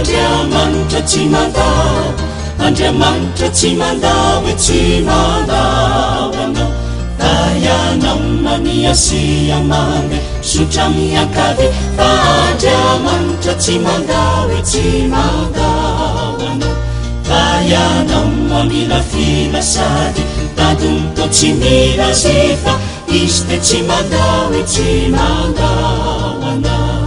Andriamanitra tsy mandao, Andriamanitra tsy mandao e tsy mandao anao. Fa ianao maniasia mandeha zotra miankavia fa Andriamanitra tsy mandao e tsy mandao anao. Fa ianao mamilafila sady tadiny toa tsy mila azy fa Izy dia tsy mandao e tsy mandao anao.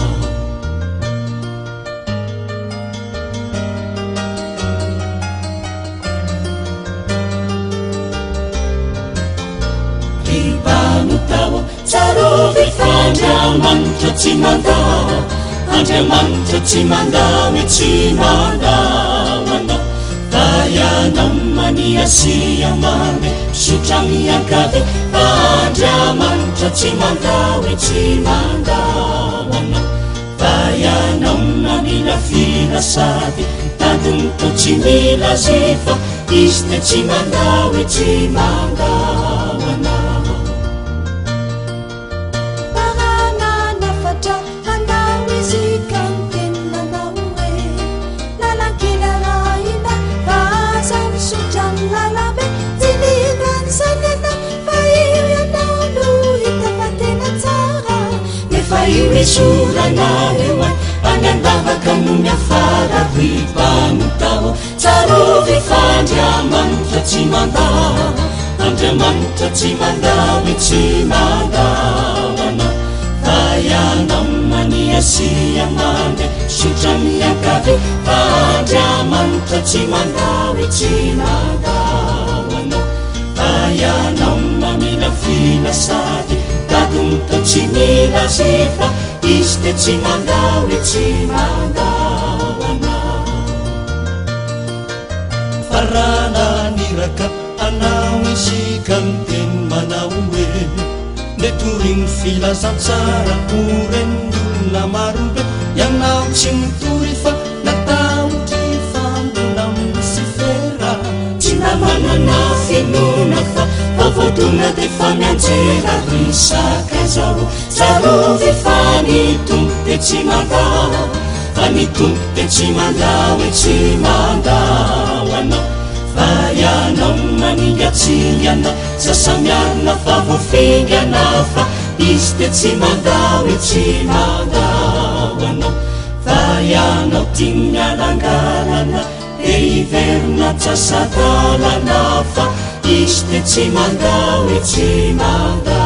Ry mpanota ô, tsarovy fa Andriamanitra tsy mandao, Andriamanitra tsy mandao e tsy mandao anao. Fa ianao maniasia mandeha mizotra miankavia fa Andriamanitra tsy mandao e tsy mandao anao. Fa ianao mamilafila sady tadiny toa tsy mila azy fa izy dia tsy mandao e tsy mandao anao. Parana nafatra hanao izy ka niteny nanao hoe, Lalan-kely arahina fa aza mizotra ny lalambe, tsy nino an'izany ianao fa io ianao no hita fa tena tsara. Nefa io izorana io an, any an-davaka no miafara ry mpanota ô, tsarovy fa Andriamanitra tsy mandao, Andriamanitra tsy mandao e tsy mandao anao, fa ianao maniasia mandeha zotra miankavia, fa Andriamanitra tsy mandao e tsy mandao anao. Fa ianao mamilafila sady dadiny toa tsy mila azy fa izy dia tsy mandao e tsy mandao anao. Fa raha naniraka anao izy ka niteny manao hoe, Nitory ny filazantsara ho ren'ny olona marobe, ianao tsy nitory fa natahotra hifandona amin'i Losifera. Tsy mba manana finoana fa vao voadona dia efa mianjera ry sakaiza o! Tsarovy fa ny Tompo dia tsy mandao, fa ny Tompo dia tsy mandao e tsy mandao anao, fa ianao maningatsingana sasa-miarina fa voafingana fa Izy dia tsy mandao e tsy mandao anao, fa ianao tia mialangalana dia hiverina tsasa-dalana fa Izy dia tsy mandao e tsy mandao.